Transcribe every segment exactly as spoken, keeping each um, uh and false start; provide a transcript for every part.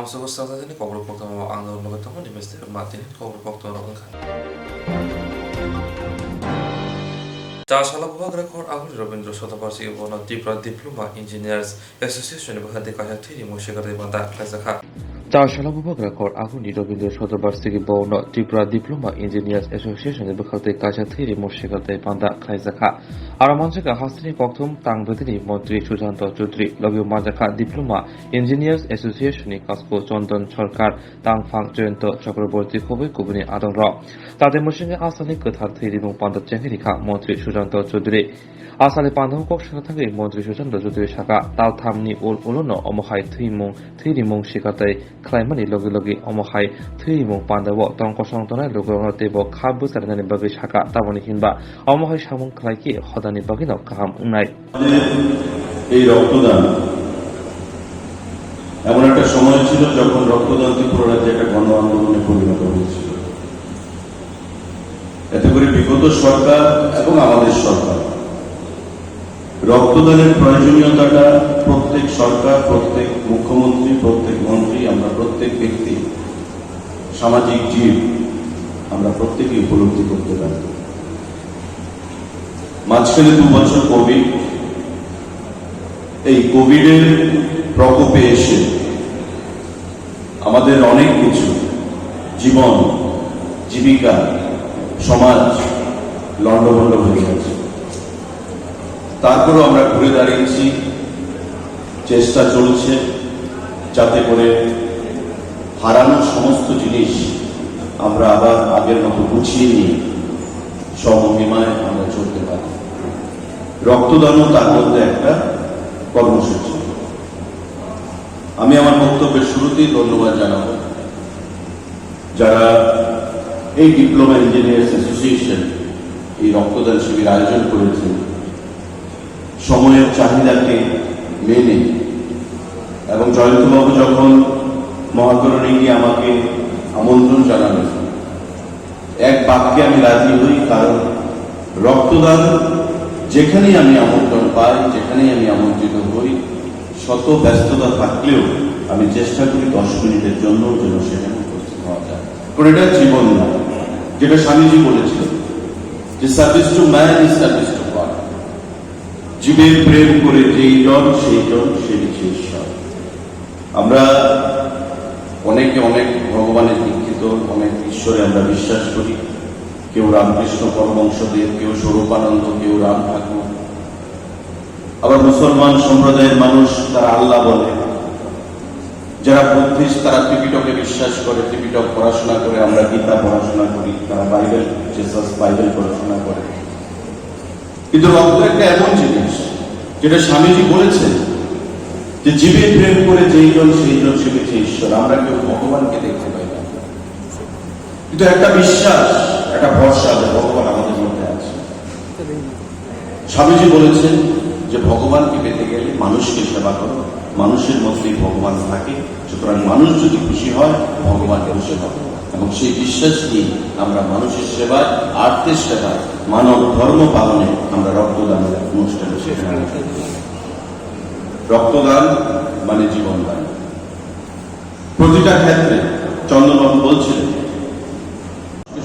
Masa bwsajani kokborok koktwma ang norok logi tongo, Dinesh Debbarma tini kokborok koktwma rok wngkha. Chasala bubagra khor aguni Rabindra Sotobarsigi bono Tripura Diploma Engineers Association ni bwkhak tei kaisa thwi rimung swikar tei panda khlaijakha. Chasala bubagra khor aguni Rabindra Sotobarsigi bono Tripura Diploma Engineers Association ni bwkhak tei kaisa thwi rimung swikar tei panda khlaijakha. Aro manjakha hasteni kokthum tang bedini montri Sujanto Chaudhary logi manjakha Diploma Engineers Association ni kasko Chondon Sarkar, tangphang Jayanta Chakraborty khobwi kubuni adongrok. Tate mwswngwi asalni kwthar thwi rimung panda chengwi rikha montri Sujanto Chaudhary. Asalni pandao kok sana thangwi montri Sujanto Chaudhary saka, talthamni ul ulono omo hai thwimung, thwi rimung sika tei khlaimani logi logi omo hai thwi rimung pandao tong kosong tongnai lukurokno teibo kha bwcharnani bagwi saka, tamoni hinba omo hai samung khlai khe hodani bagwino kaham wngnai. এই রক্তদান এমন একটা সময় ছিল যখন রক্তদান ত্রিপুরা রাজ্যে একটা গণ আন্দোলনে পরিণত হয়েছিল। এতে করে বিগত সরকার এবং আমাদের সরকার রক্তদানের প্রয়োজনীয়তাটা প্রত্যেক সরকার, প্রত্যেক মুখ্যমন্ত্রী, প্রত্যেক মন্ত্রী, আমরা প্রত্যেক ব্যক্তি, সামাজিক জীব, আমরা প্রত্যেকেই উপলব্ধি করতে পারি। মাঝখানে দু বছর কোভিড, এই কোভিডের প্রকোপে এসে আমাদের অনেক কিছু, জীবন, জীবিকা, সমাজ লণ্ডভণ্ড হয়ে গেছে। তারপরেও আমরা ঘুরে দাঁড়িয়েছি, চেষ্টা চলছে যাতে করে হারানো সমস্ত জিনিস আমরা আবার আগের মতো গুছিয়ে নিয়ে স্বমহিমায় আমরা চলতে পারি। রক্তদানও তার মধ্যে একটা কর্মসূচি। আমি আমার বক্তব্যের শুরুতেই ধন্যবাদ জানাবো যারা এই ডিপ্লোমা ইঞ্জিনিয়ার্স অ্যাসোসিয়েশন এই রক্তদান শিবির আয়োজন করেছেন। সময়ের চাহিদাকে মেনে এবং জয়ন্তবাবু যখন মহাকরণে গিয়ে আমাকে আমন্ত্রণ জানালেন, এক বাক্যে আমি রাজি হই, কারণ রক্তদান যেখানেই আমি আমন্ত্রণ পাই, যেখানেই আমি আমন্ত্রিত হই, শত ব্যস্ততা থাকলেও আমি চেষ্টা করি দশ মিনিটের জন্য যেন সেখানে উপস্থিত হওয়া যায়। কারণ এটা জীবন না, যেটা স্বামীজি বলেছিলেন যে "Service to man is service to God।" জীবে প্রেম করে যেই জন, সেই জন সেবিছে ঈশ্বর। আমরা অনেকে অনেক ভগবানে দীক্ষিত, অনেক ঈশ্বরে আমরা বিশ্বাস করি। কেউ রামকৃষ্ণ পরমহংসদেব, কেউ স্বরূপানন্দ, কেউ রাম ঠাকুর। আবার মুসলমান সম্প্রদায়ের মানুষ তারা আল্লাহ বলে। যারা বুদ্ধিস্ট তারা ত্রিপিটকে বিশ্বাস করে, ত্রিপিটক পড়াশোনা করে, আমরা গীতা পড়াশোনা করি, তারা বাইবেল, জিসাস বাইবেল পড়াশোনা করে। কিন্তু রক্ত একটা এমন জিনিস যেটা স্বামীজি বলেছেন যে "জীবে প্রেম করে যেই জন সেই জন সেবিছে ঈশ্বর।" আমরা কেউ ভগবানকে দেখতে পাই না, কিন্তু একটা বিশ্বাস, একটা ভরসা যে ভগবান আমাদের মধ্যে আছে। স্বামীজি বলেছেন যে ভগবানকে পেতে গেলে মানুষকে সেবা করো, মানুষের মধ্যেই ভগবান থাকে। সুতরাং মানুষ যদি খুশি হয়, ভগবান খুশি হয়। এবং সেই বিশ্বাস নিয়ে আমরা মানুষের সেবায়, আর্তের সেবায়, মানব ধর্ম পালনে আমরা রক্তদানের অনুষ্ঠানে সেখানে রক্তদান মানে জীবনদান। প্রতিটা ক্ষেত্রে চন্দনবাবু বলছিলেন,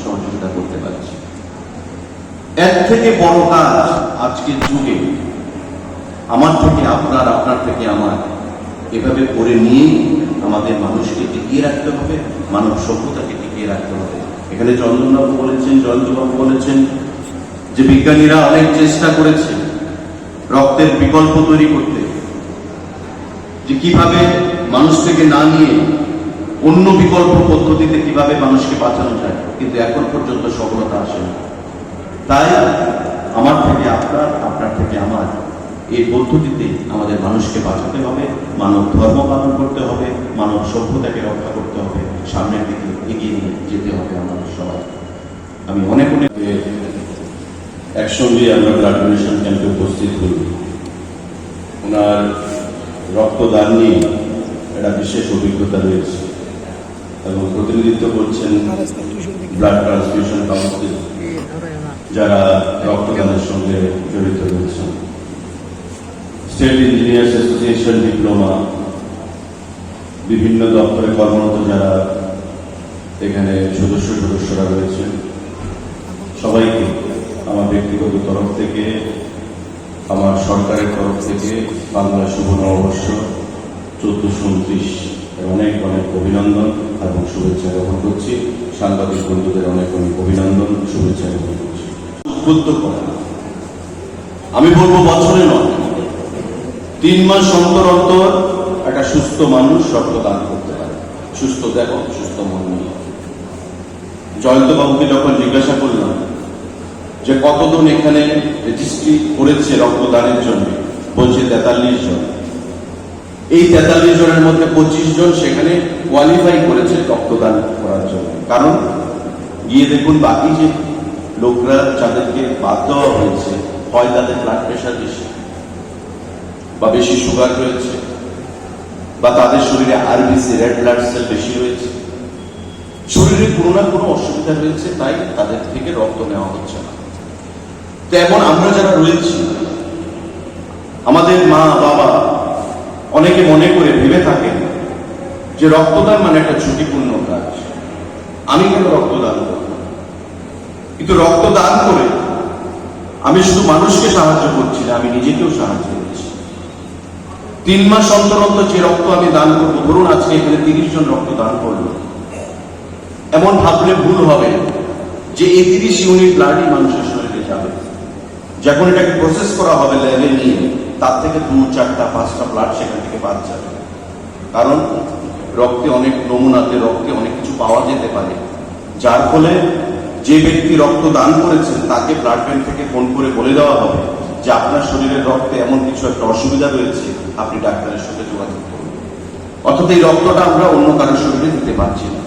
সহযোগিতা করতে পারছি। এর থেকে বড় কাজ আজকের যুগে আমার থেকে আপনার, আপনার থেকে আমার, এভাবে করে নিয়েই আমাদের মানুষকে টিকিয়ে রাখতে হবে, মানব সভ্যতাকে টিকিয়ে রাখতে হবে। এখানে চন্দনবাবু বলেছেন, জয়ন্তবাবু বলেছেন যে বিজ্ঞানীরা অনেক চেষ্টা করেছে রক্তের বিকল্প তৈরি করতে, যে কিভাবে মানুষ থেকে না নিয়ে অন্য বিকল্প পদ্ধতিতে কিভাবে মানুষকে বাঁচানো যায়, কিন্তু এখন পর্যন্ত সফলতা আসেনি। তাই আমার থেকে আপনার, আপনার থেকে আমার, এই পদ্ধতিতে আমাদের মানুষকে বাঁচাতে হবে, মানব ধর্ম পালন করতে হবে, মানব সভ্যতাকে রক্ষা করতে হবে, সামনের দিকে এগিয়ে নিয়ে যেতে হবে আমাদের সবাই। আমি অনেক অনেক একসঙ্গে আমরা ব্লাড ডোনেশন ক্যাম্পে উপস্থিত হই। ওনার রক্তদান নিয়ে একটা বিশেষ অভিজ্ঞতা রয়েছে এবং প্রতিনিধিত্ব করছেন ব্লাড ট্রান্সফিউশন কাউন্সিল, যারা রক্তদানের সঙ্গে জড়িত রয়েছেন। স্টেট ইঞ্জিনিয়ার্স অ্যাসোসিয়েশন ডিপ্লোমা, বিভিন্ন দপ্তরে কর্মরত যারা এখানে সদস্য সদস্যরা রয়েছেন, সবাইকে আমার ব্যক্তিগত তরফ থেকে, আমার সরকারের তরফ থেকে বাংলা শুভ নববর্ষ চোদ্দশো ঊনত্রিশ এর অনেক অনেক অভিনন্দন এবং শুভেচ্ছা জ্ঞাপন করছি। সাংবাদিক বন্ধুদের অনেক অনেক অভিনন্দন, শুভেচ্ছা জ্ঞাপন করছি। উদ্বুদ্ধ করা, আমি বলবো বছরে নয়, তিন মাস অন্তর অন্তর একটা সুস্থ মানুষ রক্তদান করতে পারে। সুস্থ দেহ, সুস্থ মন নিয়ে। জয়ন্ত বাবুকে যখন জিজ্ঞাসা করলাম যে কতজন এখানে রেজিস্ট্রি করেছে রক্তদানের জন্য, বলছে তেতাল্লিশ জন। এই তেতাল্লিশ জনের মধ্যে পঁচিশ জন সেখানে কোয়ালিফাই করেছে রক্তদান করার জন্য। কারণ গিয়ে দেখুন, বাকি যে লোকরা যাদেরকে বাদ দেওয়া হয়েছে, হয় তাদের ব্লাড প্রেশার বেশি বা বেশি সুগার রয়েছে বা তাদের শরীরে আরবিসি, রেড ব্লাড সেল বেশি রয়েছে, শরীরে কোনো না কোনো অসুবিধা রয়েছে, তাই তাদের থেকে রক্ত নেওয়া হচ্ছে না। তেমন আমরা যারা রয়েছি, আমাদের মা বাবা অনেকে মনে করে ভেবে থাকেন যে রক্তদান মানে একটা ঝুঁকিপূর্ণ কাজ, আমি কেন রক্তদান করব? কিন্তু রক্তদান করে আমি শুধু মানুষকে সাহায্য করছি না, আমি নিজেকেও সাহায্য করছি। তিন মাস অন্তর অন্তর যে রক্ত আমি দান করবো, ধরুন আজকে এখানে তিরিশ জন রক্ত দান করলো, এমন ভাবলে ভুল হবে যে এই তিরিশ ইউনিট ব্লাডই মানুষের শরীরে যাবে। যখন এটাকে প্রসেস করা হবে ল্যাবে নিয়ে, তার থেকে দু, চারটা, পাঁচটা ব্লাড সেখান থেকে বাদ যাবে। কারণ রক্তে অনেক নমুনাতে, রক্তে অনেক কিছু পাওয়া যেতে পারে, যার ফলে যে ব্যক্তি রক্ত দান করেছেন, তাকে ব্লাড ব্যাংক থেকে ফোন করে বলে দেওয়া হবে যে আপনার শরীরের রক্তে এমন কিছু একটা অসুবিধা রয়েছে, আপনি ডাক্তারের সাথে যোগাযোগ করুন। অর্থাৎ এই রক্তটা আমরা অন্য কারোর শরীরে দিতে পারছি না।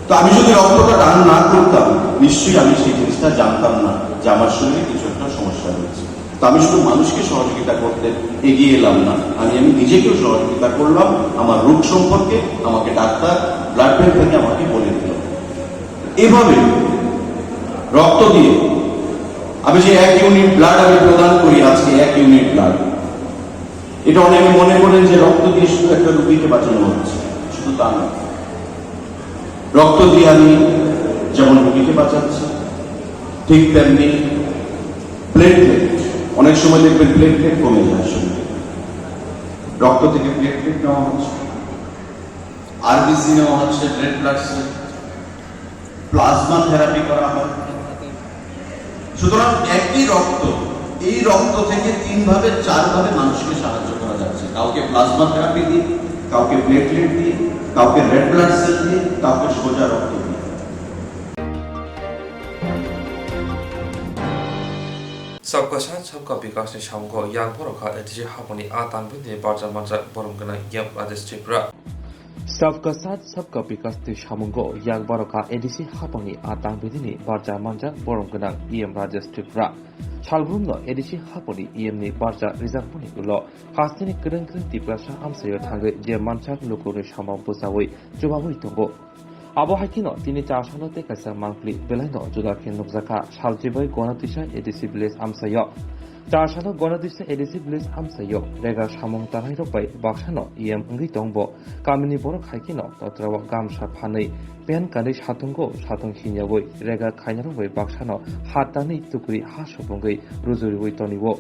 তো আমি যদি রক্তটা দান না করতাম, নিশ্চয়ই আমি সেই জিনিসটা জানতাম না যে আমার শরীরে কিছু একটা সমস্যা রয়েছে। তো আমি শুধু মানুষকে সহযোগিতা করতে এগিয়ে এলাম না, আমি, আমি নিজেকেও সহযোগিতা করলাম। আমার রোগ সম্পর্কে আমাকে ডাক্তার ব্লাড ব্যাংক থেকে আমাকে বলে দিল। এভাবে রক্ত দিয়ে আমি যে এক ইউনিট ব্লাড আমি প্রদান করি, আজকে এক ইউনিট ব্লাড, এটা অনেকে মনে করেন যে রক্ত দিয়ে শুধু একটা রুগীকে বাঁচানো হচ্ছে, শুধু তা নয়। রক্ত দিয়ে আমি যেমন রুগীকে বাঁচাচ্ছি, ঠিক তেমনি প্লেটলেট, অনেক সময় দেখবেন প্লেটলেট কমে যায় শরীরে, রক্ত থেকে প্লেটলেট নেওয়া হচ্ছে, আরবিসি নেওয়া হচ্ছে, red blood cell, plasma therapy করা হয়। সুতরাং একই রক্ত, এই রক্ত থেকে তিনভাবে, চারভাবে মানুষকে সাহায্য করা যাচ্ছে। কাউকে প্লাজমা থেরাপি দিয়ে, কাউকে প্লেটলেট দিয়ে, কাউকে রেড ব্লাড সেল দিয়ে, কাউকে সোজা রক্ত দিয়ে। Sabka Saath Sabka Bikash ni samungo yang borok kha A D C haponi a tangwi ni barja manjak borom gwnang yang Rajesh Tripura. Sabka Saath Sabka Bikash ni samungo yang borok kha A D C haponi a tangwi ni barja manjak borom gwnang E M Rajesh Tripura. Salbrumno A D C haponi E M ni barja rijakmani ulo hasteni kwrwng kwrwng Tiprasa amchaio thangwi je mansak lukurokni samung bwchaui chubaui tongo. Abo hai kheno tini char salo tei kaisa mangpili belaino juda khe nukjakha. Salchibai Gonatwisa A D C village amchaio. Char salo Gonatwisa A D C village amchaio rega samung tanairok bai baksano E M wngwi tongbo. Kamini borok hai kheno totrao gamsa phanwi pen kanwi satungo, satung hinyaui rega khainarok bai baksano ha tanwi tukri ha supungwi rujuriui tonio.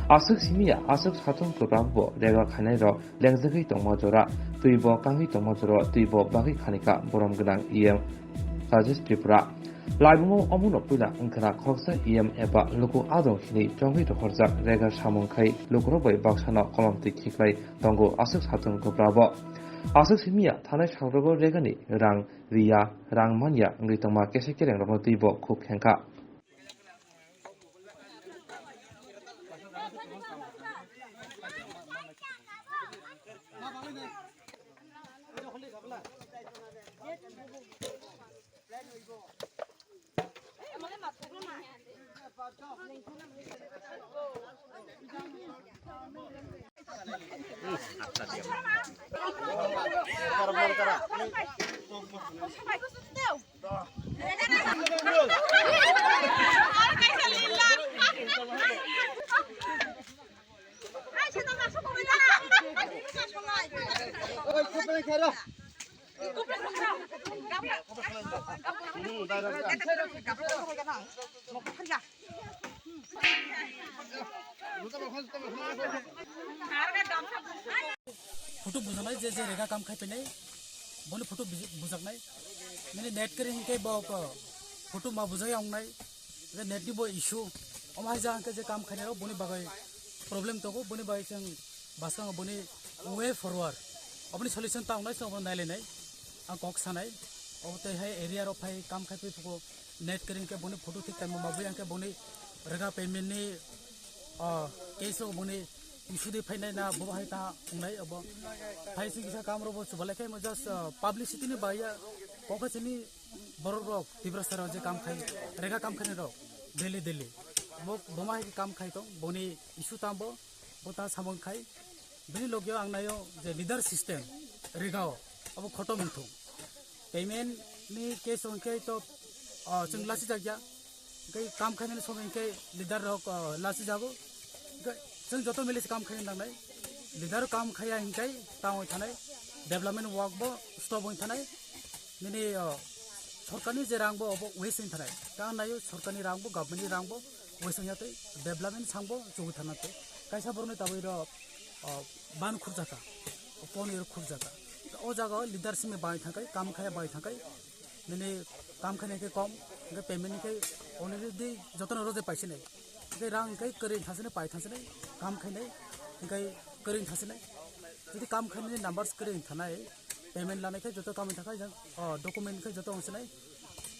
Aswk simiya, aswk satung kwprabo rega khainairok lengjagwi tongma jora, twibo kangwi tongma jora, twibo bagwi khanika borom gwnang E M Rajesh Tripura. Laibungo omono puila wngkhana khoroksa E M eba luku adong hinwi chongwi rohorjak rega samung khai lukurok bai baksano kolomtwi khiklai tongo aswk satung kwprabo. Aswk simiya thanai sakrogo regani rang riya, rang manya wngwi tongma kesa kerengrokno twibo khuk khengkha. Photo bujaknai, je je rega kam khai phainai, boni photo buj-, bujaknai. Nini net kwrwi hinkhe bo, bo photo ma bujai wngnai. Je net ni bo issue. Omo hai jagao hinkhe je kam khainai rok boni bagwi problem tongo, boni bagwi chwng bwskango boni way forward. Oboni solution ta wngnai, chwng obo nailainai. Ang kok sanai. Obo tei hai area rok phai kam khai phi phugo. Net kwrwi hinkhe boni photo thik time ma bui hinkhe boni rega payment ni, ah, case o boni issue de phainai na bo hai ta wngnai obo. Phai sing kisa kam rok bo chubalai khe mo just, ah, publicity ni bai ya kok sini borok rok Tiprasa rok je kam khai rega kam khainai rok daily daily bo bo ma hai kam khai tong boni issue tam bo bo ta samung khai. Bini logio ang naio je leader system rega o abo khotom wngthung. Payment ni case o hinkhe to, ah, chwng lachi jakya. Hinkhe kam khainani somoi hinkhe leader rok, ah, lachi jago. Hinkhe chwng joto mili se kam khaina nangnai. Leader kam khaya hinkhe tangwi thanai. Development work bo stop wng thanai. Nini, ah, sorkarni je rang bo obo waste wng thanai. Ta naio sorkarni rang bo, government ni rang bo waste wngya tei development sang bo chugwi thana tei. Kaisa borokni tabui rok, ah, ban khurjaka, pon ero khurjaka. O jaga o leadership ni bai thangkai, kam khaya bai thangkai, nini kam khainai khe kom, hinkhe payment ni khe already jotono roje paisinai. Hinkhe rang hinkhe kwrwi thasinai, pai thasinai, kam khainai, hinkhe kwrwi thasinai. Jodi kam khainani numbers kwrwi thanai, payment lanai khe joto kam thangkai, jang, o document khe joto wngsinai,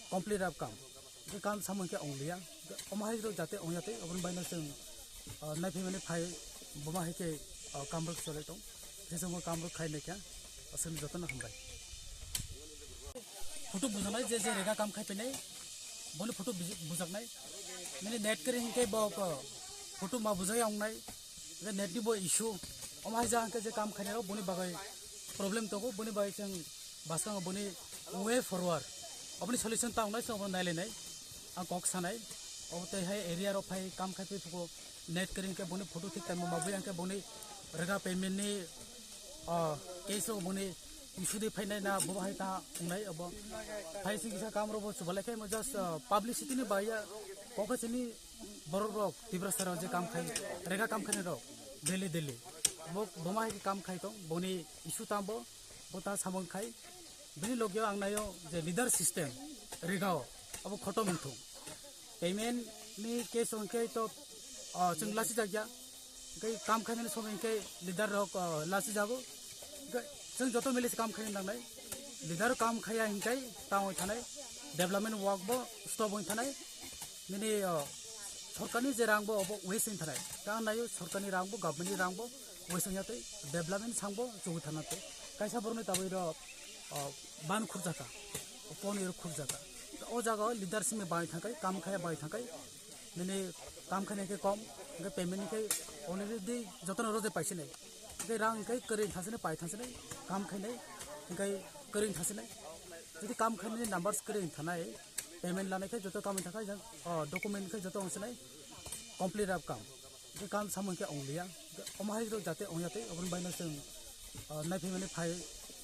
complete rap kam. Hinkhe kam samung khe ong liya. Omo hai rok jate ong ya tei, oboni baino chwng, ah, naiphai mani phai, bo ma hai khe, ah, kam rok cholai tong. Khe chwngbo kam rok khai nai kha, aswkni jotono hambai. Photo bujaknai, je je rega kam khai phainai, boni photo buj-, bujaknai. Nini net kwrwi hinkhe bo, bo photo ma bujai wngnai. Hinkhe net ni bo issue. Omo hai jagao hinkhe je kam khainai rok boni bagwi problem tongo, boni bagwi chwng bwskango boni way forward. Oboni solution ta wngnai, chwng obo nailainai. Ang kok sanai. Obo tei hai area rok phai kam khai phi phugo net kwrwi hinkhe boni photo thik time ma bui hinkhe boni rega payment ni, ah, case o boni issue de phainai na bo hai ta wngnai obo. Phai sing kisa kam rok bo chubalai khe mo just, ah, publicity ni bai ya kok sini borok rok Tiprasa rok je kam khai, rega kam khainai rok daily daily. Bo, bo ma hai kam khai tong, boni issue tam bo, bo ta samung khai. Bini logio ang naio je leader system rega o, abo khotom wngthung. Payment ni case o hinkhe to, ah, chwng lachi jakya. Hinkhe kam khainani somoi hinkhe leader rok, ah, lachi jago. Hinkhe chwng joto mili se kam khaina nangnai. Leader kam khaya hinkhe tangwi thanai. Development work bo stop wng thanai. Nini, ah, sorkarni je rang bo obo waste wng thanai. Ta naio sorkarni rang bo, government ni rang bo waste wngya tei development sang bo chugwi thana tei. Kaisa borokni tabui rok, ah, ban khurjaka, pon ero khurjaka. O jaga o leadership ni bai thangkai, kam khaya bai thangkai. Nini kam khainai khe kom, hinkhe payment ni khe already jotono roje paisinai. Hinkhe rang hinkhe kwrwi thasinai, pai thasinai, kam khainai, hinkhe kwrwi thasinai. Jodi kam khainani numbers kwrwi thanai, payment lanai khe joto kam thangkai, jang, o document khe joto wngsinai, complete rap kam. Hinkhe kam samung khe ong liya. Omo hai rok jate ong ya tei, oboni baino chwng, o, naiphai mani phai,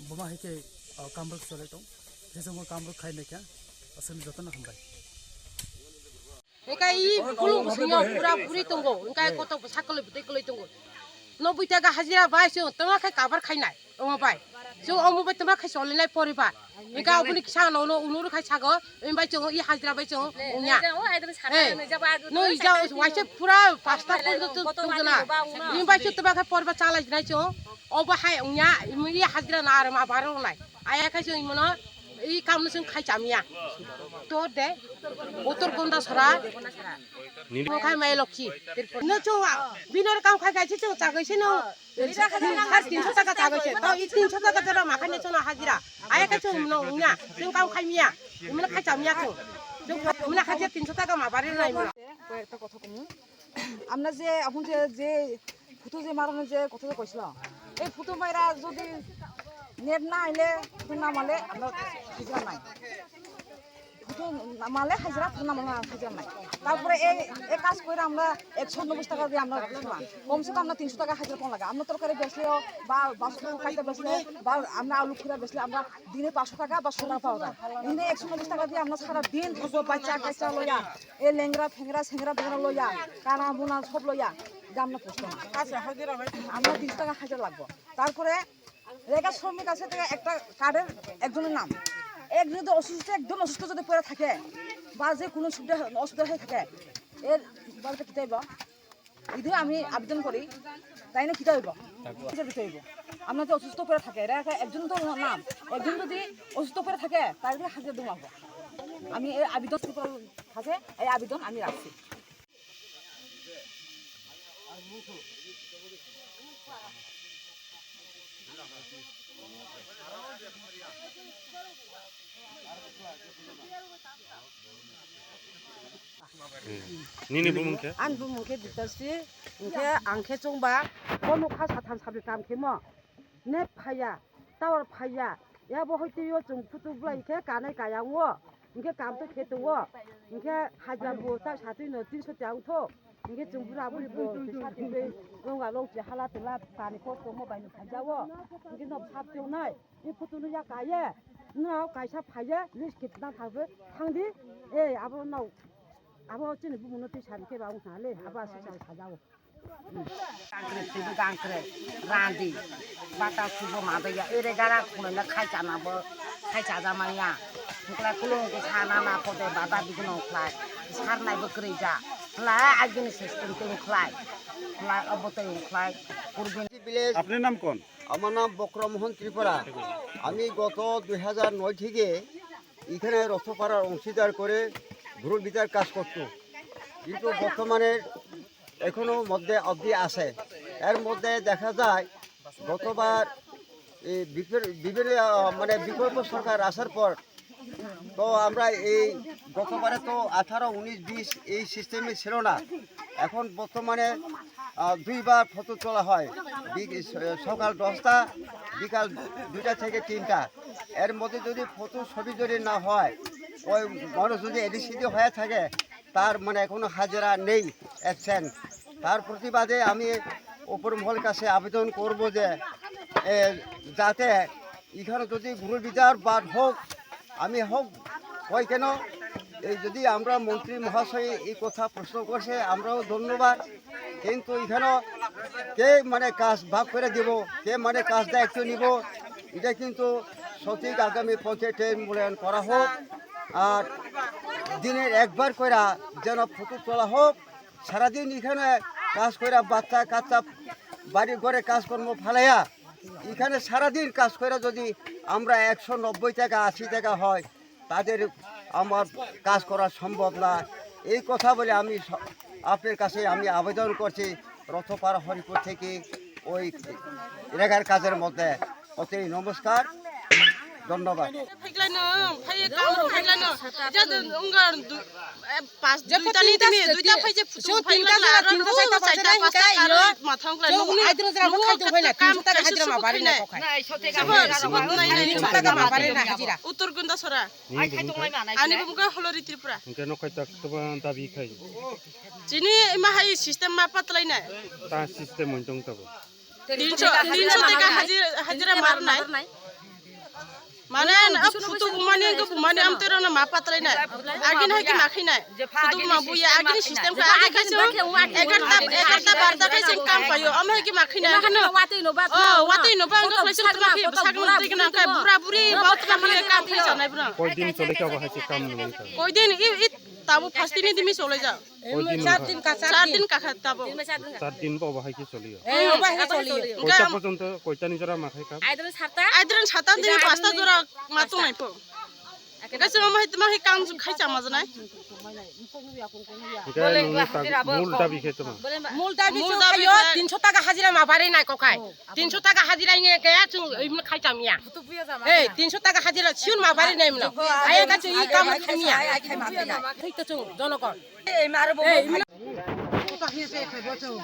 bo ma hai khe, o, kam rok cholai tong. Khe chwngbo kam rok khai nai kha, aswkni jotono hambai. Eka i bulu bwswngyo pura puri tongo, eka koto bwsa kwlwi bwtwi kwlwi tongo. No buita ga hajira bai chwng tongma khai kabar khainai, omo bai. Chwng omo bai tongma khai solinai poribar. Eka oboni kisa no no unuru khai sago, em bai chwng i hajira bai chwng ungya. Hey, no ija waise pura pasta pun tu tu jona. Em bai chwng tongma khai poribar chalai jinai chwng. Obo hai ungya, i hajira na arma baro nai. Aya khai chwng imono. I kam no chwng khai chamya. To de. Utor Gonda sara. Mo khai mai lokhi. No chwng bino kam khai khai chwng chagoi se no. Har tinso taka chagoi se. To i tinso taka jora ma khai ne chwng hajira. Aya khai chwng no nya. Chwng kam khai miya. Imna khai chamya chwng. Chwng imna khai tinso taka ma bari nai mo. Koi ekta kotha komu. Amna je, aphun je, je, photo je marano je, kotha je koisla. Ei photo maira jodi net na aile, photo na male, amna hijra nai. Photo মালে হাজিরা, না মালে হাজিরা নাই। তারপরে এই, এই কাজ করে আমরা একশো নব্বই টাকা দিয়ে আমরা দিলাম। কমসে কম আমরা তিনশো টাকা হাজিরা পাওয়া লাগে। আমরা তরকারি বেচলেও বা বাসন কাটতে বেচলে বা আমরা আলু খুঁড়া বেচলে আমরা দিনে পাঁচশো টাকা, দশশো টাকা পাওয়া যায়। এমনি একশো নব্বই টাকা দিয়ে আমরা সারা দিন থাকবো, বাচ্চা কাচ্চা লইয়া, এই লেংরা ফেংরা, সেংরা বেংরা লইয়া, কানা মুনা সব লইয়া, যে আমরা পুষতে না। আচ্ছা, হাজিরা হয়। আমরা তিনশো টাকা হাজিরা লাগবো। তারপরে রেগা শ্রমিক আছে, তাকে একটা কার্ডের একজনের নাম। এক যদি অসুস্থ, একদম অসুস্থ যদি পড়ে থাকে বা যে কোনো সুবিধা, অসুবিধা হয়ে থাকে, এর বাড়িতে কিতা হইব? যদি আমি আবেদন করি, তাই না কিতা হইব? কিতা দিতে হইব? আপনার যে অসুস্থ পড়ে থাকে, এরা একটা, একজন তো নাম, একজন যদি অসুস্থ পড়ে থাকে, তাহলে হাজিরা দেবো আমরা। আমি এই আবেদন আছে, এই আবেদন আমি রাখছি। Nini bumung khe? Ani bumung khe Bitarsi, hingkhe ang khe chwngba, bo nokha satham sabri kam khe mo. Net phaiya, tower phaiya, yabo hoi twi o chwng phutu bwlai khe kanai kaya wngo, hingkhe kam to khe tongo, hingkhe hajra bo ta satwi no tinso tei ang tho, hingkhe chwng bura buri bo satwi tei nonga long chi hala tela pani kosto mo bai no phaijao, hingkhe no sap tongnai, e phutu no ya kaye, no kaisa phaiye, list khe tna thangbe thangdi, e abo no, abo chini bumung no twi sani khe ba wng thang le, abo aswk sajao. Gangkre, twibo gangkre, randi, bata subo madaya, ere gara khunui na khai chana bo, khai chaja manya. Hwnkla kulung khe sana na pode baba bigno khlai, sarnai bo kwrwi ja. Hwla agini system tong khlai, hwla obo tong khlai, purbi. আপনার নাম কোন? আমার নাম বক্রমোহন ত্রিপুরা। আমি গত দুই হাজার নয় থেকে এখানে রথপাড়ার অংশীদার করে ভ্রূণ বিতার কাজ করত, কিন্তু বর্তমানে এখনো মধ্যে অবধি আছে। এর মধ্যে দেখা যায় গতবার এই বিপর-, বিভিন্ন, আহ, মানে বিকল্প সরকার আসার পর তো আমরা এই গতবারে তো আঠারো, উনিশ, বিশ এই সিস্টেমে ছিল না। এখন বর্তমানে, আহ, দুইবার ফটো তোলা হয়, বি-, সকাল দশটা, বিকাল দুইটা থেকে তিনটা। এর মধ্যে যদি ফটো ছবি যদি না হয়, ওই মানুষ যদি এদিক সেদিক হয়ে থাকে, তার মানে কোনো হাজিরা নেই, অ্যাবসেন্ট। তার প্রতিবাদে আমি উপর মহল কাছে আবেদন করব যে, এ, যাতে এখানে যদি ভ্রূণ বিতার বাদ হোক, আমি হোক, হয় কেন? এই যদি আমরা মন্ত্রী মহাশয় এই কথা প্রশ্ন করছে, আমরাও ধন্যবাদ। কিন্তু এখানে কে মানে কাজ ভাগ করে দিব, কে মানে কাজ দায়িত্ব নিব, এটা কিন্তু সঠিক আগামী পঞ্চায়েতে মূল্যায়ন করা হোক। আর দিনের একবার করে যেন ফটো তোলা হোক, সারাদিন এখানে কাজ করে বাচ্চা কাচ্চা বাড়ি ঘরে কাজকর্ম ফালাইয়া এখানে সারাদিন কাজ করে যদি আমরা একশো নব্বই টাকা, আশি টাকা হয়, তাদের আমার কাজ করা সম্ভব না। এই কথা বলে আমি স-, আপনার কাছে আমি আবেদন করছি, রথপাড়া হরিপুর থেকে ওই রেগার কাজের মধ্যে। অতএব নমস্কার, ধন্যবাদ। Phaiglai no, phai kam phaiglai no. Ja de ungar du, eh, pas duita ni tini, duita phai je phutu phaiglai na, aro tinta saita pasta karo mathang lai no. Aidro jera mo khai do phai na, kam tinta hajira ma bari na kokhai. Sabo, sabo nai nai. Tinta ma bari na hajira. Uttor Gunda Sora. Ani bumung khe Holori Tripura. Hingke no kaitak toba dabi khai. Chini ima hai system ma patlai nai. Ta system montong tabo. Tinso, tinso taka hajira, hajira mar nai. Mane na phutu bumani, bumani amtero na ma patlai nai. Agin hai ki ma khai nai. Phutu buma buya agin system ka agin khai se. Egarta, egarta barta khai se kam payo. Am hai ki ma khai nai. Oh, watwi no ba ang khai se tuma khai bwsak no twi gwnang khai bura buri baut khai kam khai sanai bwrang. Koi din chole ka bahai se kam nung ka? Koi din i, i tabo first din dimi chole ja. Koi din char nung din ka? Ka, char din ka kha tabo. Char din ba bahai ki chole yo. Eh, bahai ki chole yo. Koita porjonto, koita ni jora ma khai ka? Aidron sata. Aidron sata din pasta jora ma tung nai pho. Kaisa ma hai, ma hai kam khai chama janai. Hingke nungni tak mul dabi khe tongma? Mul dabi khe yo, tinso taka hajira ma bari nai kokhai. Tinso taka hajira inge kaya chung imno khai cham ya. Ei, tinso taka hajira siun ma bari nai mno. Aya ka chung i kam khai ya. Thik to chung jonokon. Ei, imno. Kota hiye se khai bo chung.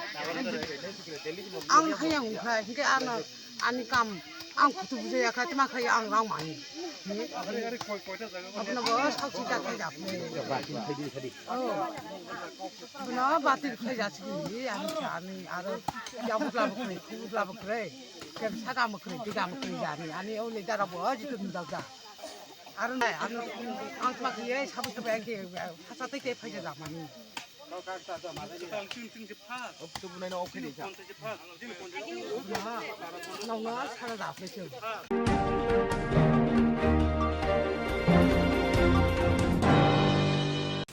Ang khai yang khai, hingke ano ani kam. Ang kutu bujaya kha, tma khai ang rang mani. Abono bo sakchi ta khai jap. Oh. Abono batir khai jap si, ani cha, ani aro ya butla bukre, khu butla bukre. Kem saka mukre, diga mukre jani. Ani o le dara bo jitu dal da. Aro nai, ano ang tma khai sabu sabu ke phasa te ke phai jap mani.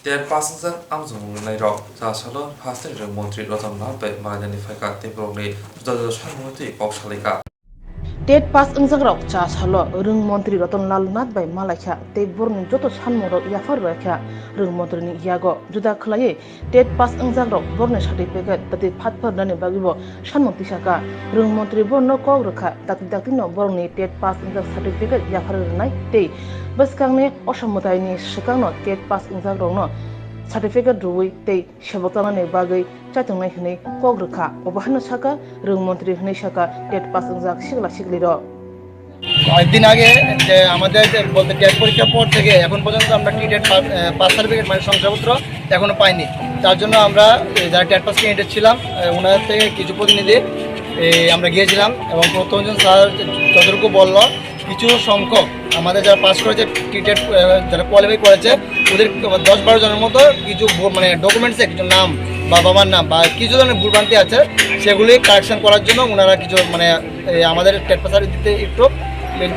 Tet pass wngjak amjong nwngnai rok cha salo first rwng montri Ratan Lal bai malainani phaikha tei borokni juda juda samungni twi kok salaikha. Tet pass wngjakrok cha salo rwng montri Ratan Lal Nath bai malaikha tei borokni joto sammungrok yaphar rwkha rwng montrini yago. Juda khwlaiwi tet pass wngjakrok borokni certificate dakti phatphar rwnani bagwibo samung tisakha. Rwng montri borokno kok rwkha, dakti daktino borokni tet pass wngjak certificate yaphar rwnai tei bwskangni osom mwtaini swkangno tet pass wngjakrokno certificate rwui tei sebok tangnani bagwi chaitongnai hwnwi kok rwkha. Obo haino sakha rwng montri hwnwi sakha tet pass wngjak sikla siklirok. কয়েকদিন আগে যে আমাদের যে বলতে টেট পরীক্ষার পর থেকে এখন পর্যন্ত আমরা টি টেট পাস সার্টিফিকেট মানে শংসাপত্র এখনো পাইনি। তার জন্য আমরা, এ, যারা টেট পাস ক্যান্ডিডেট ছিলাম, এ, ওনাদের থেকে কিছু প্রতিনিধি, এ, আমরা গিয়েছিলাম এবং প্রথমজন স্যার যতটুকু বলল, কিছু সংখ্যক আমাদের যারা পাস করেছে, টি টেট, এ, যারা কোয়ালিফাই করেছে, ওদের দশ বারো জনের মতো কিছু ভু-, মানে ডকুমেন্টসে কিছু নাম, বাবা মার নাম বা কিছু ধরনের ভুলভ্রান্তি আছে, সেগুলি কারেকশন করার জন্য ওনারা কিছু মানে এই আমাদের টেট পাস দিতে একটু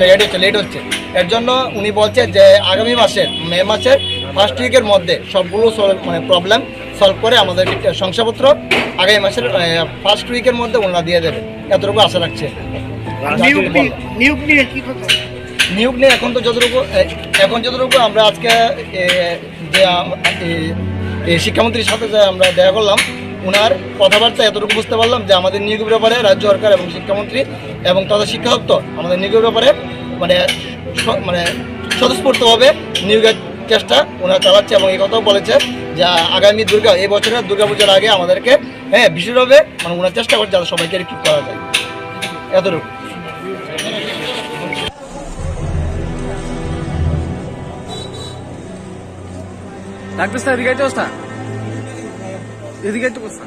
লেট হচ্ছে, লেট হচ্ছে। এর জন্য উনি বলছে যে আগামী মাসে, মে মাসের ফার্স্ট উইকের মধ্যে সবগুলো সল-, মানে প্রবলেম সলভ করে আমাদেরকে শংসাপত্র আগামী মাসের, এ, ফার্স্ট উইকের মধ্যে ওনারা দিয়ে দেবে, এতটুকু আশা রাখছে। আর নিয়োগ নিয়ে, নিয়োগ নিয়ে কি কথা? নিয়োগ নিয়ে এখন তো যতটুকু, এ, এখন যতটুকু আমরা আজকে, এ, যে আম-, এই, এই শিক্ষামন্ত্রীর সাথে যে আমরা দেখা করলাম, ওনার কথাবার্তা এতটুকু বুঝতে পারলাম যে আমাদের নিয়োগের ব্যাপারে রাজ্য সরকার এবং শিক্ষামন্ত্রী এবং তথা শিক্ষা দপ্তর আমাদের নিয়োগের ব্যাপারে মানে স-, মানে স্বতঃস্ফূর্তভাবে নিয়োগের চেষ্টা ওনারা চালাচ্ছে এবং এই কথাও বলেছে যে আগামী দুর্গা, এই বছরের দুর্গাপূজার আগে আমাদেরকে, হ্যাঁ, বিশেষভাবে মানে ওনারা চেষ্টা করছে যাতে সবাইকে রিক্রুট করা যায়। এতটুকু। ডাক্তার স্যার, এদিকে আইতে বসতা। এদিকে আইতে বসতা।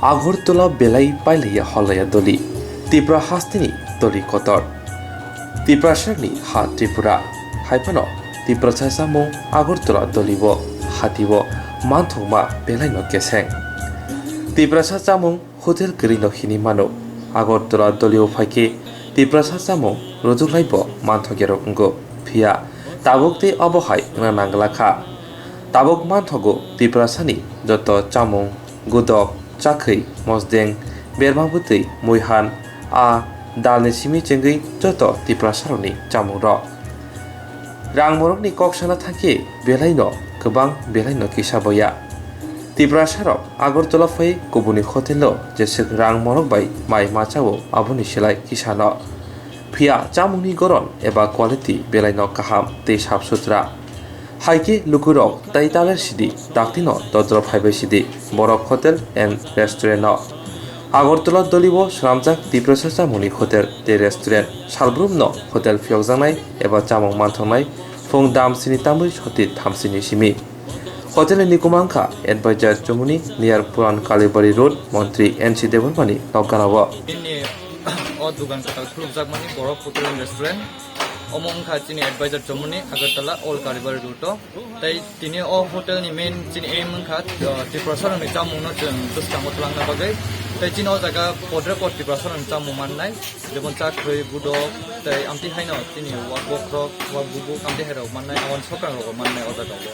Agartala belai pailaiya holaiya doli, Tipra hasteni doli kotor. Tiprasarni ha Tripura, haiphano Tiprasa chamung Agartala dolibo, hatibo manthokma belaino keseng. Tiprasa chamung hotel kwrwino hinwi mano. Agartala dolio phaikhe Tiprasa chamung rwjuklaibo manthokyarok wngo. Phiya tabuk tei obo hai wngna nanglakha. Tabuk manthogo Tiprasani joto chamung, gudok, chakhwi, mosdeng, berma bwtwi, muihan, a dalni simi chengwi joto Tiprasarokni chamungrok. Rang morokni kok sana thangkhe belaino kwbang, belaino kisa boya. Tiprasarok Agartala phai kubuni hotelo jeswk rang morok bai mai machao aboni slai kisano. Phiya chamungni goron eba quality belaino kaham tei sap sutra. Haikhe lukurok tai taler sidi, daktino dodro phaibai sidi, borok hotel and restaurant no. Agartala dolibo swnamjak Tiprasa chamungni hotel tei restaurant. Salbrumno hotel phiyokjaknai eba chamung manthoknai phung dam sini tamwi soti thamsini simi. Hotelni nikuma wngkha Advisor Chomoni near Puran Kalibari Road, Montri N C Debbarmani nokganao. Bini o dugan kwtal khulukjakmani Borok Hotel and Restaurant. Omo wngkha chini Advisor Chomoni, Agartala, Old Kalibari Road o. Tei tini o hotel ni main chini aim wngkha, uh, Tiprasa rokni chamung no chwng bwskango twlangna bagwi. Tei chini o jaga podre pod Tiprasarokni chamung mannai, jemon chakhwi, budok, tei amtwi haino chini wak bokhorok, wak bubuk, amtwi hairok mannai, aboni sokangrokbo mannai o jaga o.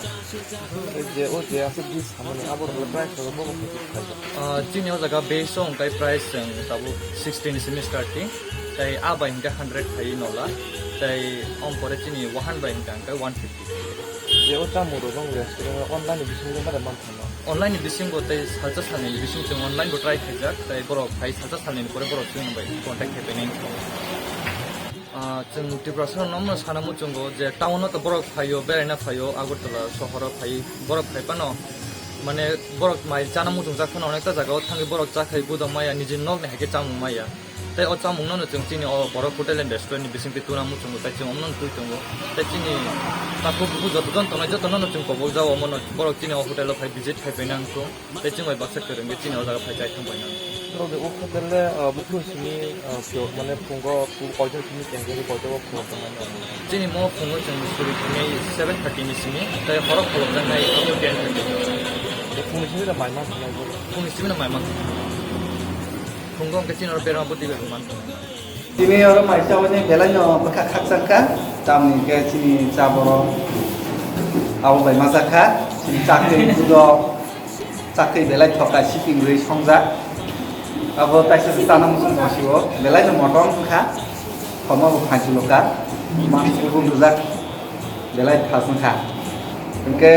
Tei je o je aswk dis samani abo rokno price rok bo bo khaijak. Ah, chini o jaga base o hwnkhe price chwng tabuk sixty ni simi starting, tei a bai hwnkhe hundred phaiwi nola, tei om pore chini wahan bai hwnkhe hwnkhe one fifty. Je o chamung rok nong restaurant o online ni bisingo mare man thangma? Online ni bisingo tei salsa salnwi ni bising chwng online bo try khaijak, tei borok phai salsa salnwi ni pore borok chwng bai contact khai painai wngkha. Ah, chwng Tiprasa no no sana muchungo je town o to borok phaio, beraina phaio, Agartala sohor o phai, borok phai phano, mane, borok mai chana muchungjak phano onekta jaga o thangwi borok chakhai budok maya, nijini nok ni hai khe chamung maya. Tei o chamung no no chwng chini o borok hotel and restaurant ni bisingtwi tuna muchungo, tei chwng omono twi tongo. Tei chini takhuk bukhuk joto jon tongnai joto no no chwng kobok jao, omono borok chini o hotel o phai visit khai paina wngkha. Tei chwng bai baksa kwrwngwi chini o jaga phai chai thang paina. Norok de o hotel le, ah, buphuru simi, ah, phiyok mane phungo, phu-, koitor simi tengkhe koitor o phungo tongmani. Chini mo phungo chwng suri thangwi seven thirty ni simi, tei horo kholopjaknai abo ten thirty. Tei phungni simi da mai man thangnai bo. Phungni simi da mai man thangnai. Phungo hwnkhe chini oro berma bwtwi bai man thangnai. Tini oro mai chawani belai no bwkha khakchang kha, tamni hwnkhe chini cha borok abo bai ma jak kha, chini chakri budok. Chakri belai thoka, siping rwi songjak. Abo taisa se chana muchung mosio, belai no motom wngkha. Thoma bo phaisilo ka, mas kubun rwjak, belai thas wngkha. Hwnkhe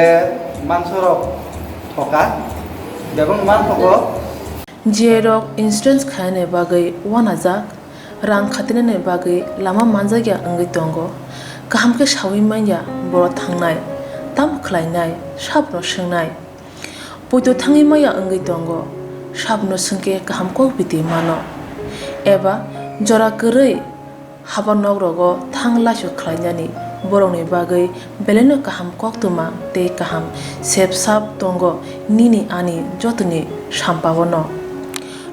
mansorok thoka, bebak manthogo. Jerok insurance khainani bagwi uanajak, rang khatinani bagwi lama manjakya wngwi tongo. Kaham khe saui manya borok thangnai, tamo khlainai, sabno swngnai. Poito thangwi maya wngwi tongo, sabno swngkhe kaham kok biti mano. Eba jora kwrwi haba nok rogo thang laisok khlainani borokni bagwi belaino kaham koktwma tei kaham sep sap tongo nini ani jotoni sampao no.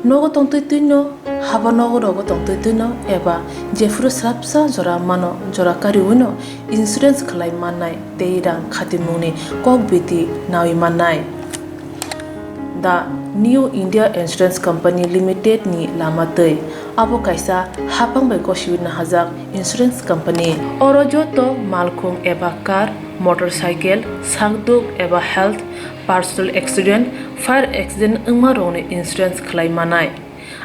Nogo tongtwi twino, haba nogo rogo tongtwi twino eba jephuru swrapsa jora mano jora kariwino insurance khlai mannai tei rang khatimungni kok biti naui mannai. The New India Insurance Company Limited ni lama twi. Abo kaisa haphang bai gosiwi nahajak insurance company. Oro joto malkhung eba car, motorcycle, sakduk eba health, personal accident, fire accident wngma rokni insurance khlai manai.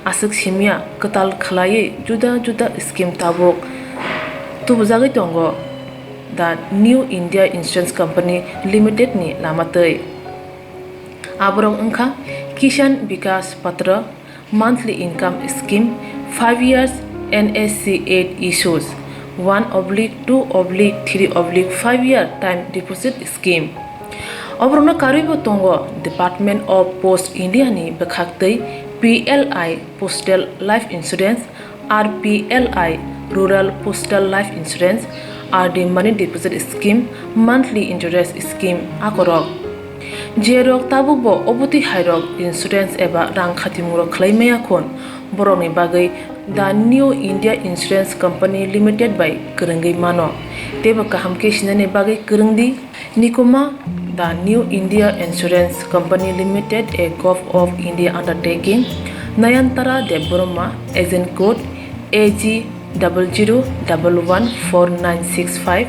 Aswk simya kwtal khlaiwi juda juda scheme tabuk tubujagwi tongo The New India Insurance Company Limited ni lama twi. Aborok wngkha Kisan Vikas Patra, monthly income scheme, five years N S C eight issues, one oblique two oblique three oblique five year time deposit scheme. Oborokno karwibo tongo Department of Post India ni bwkhaktwi P L I Postal Life Insurance, R P L I Rural Postal Life Insurance, R D Money Deposit Scheme, Monthly Interest Scheme akorok. Jerok tabukbo obotwi hairok insurance eba rang khatimwngrok khlai maya khun, borokni bagwi The New India Insurance Company Limited bai kwrwngwi mano. Teibo kaham khe sinani bagwi kwrwng di. Nikuma, The New India Insurance Company Limited, a Govt of India undertaking, Nayantara Debbarma, agent code A G double zero double one four nine six five,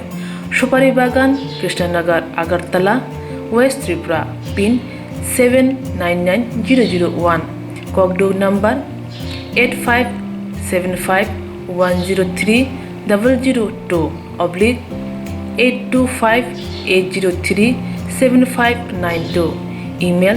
Supari Bagan, Krishnanagar, Agartala, West Tripura, pin seven nine nine zero zero one, Kokduk number eight five seven five one zero three double zero two oblique eight two five eight zero three seven five nine two, email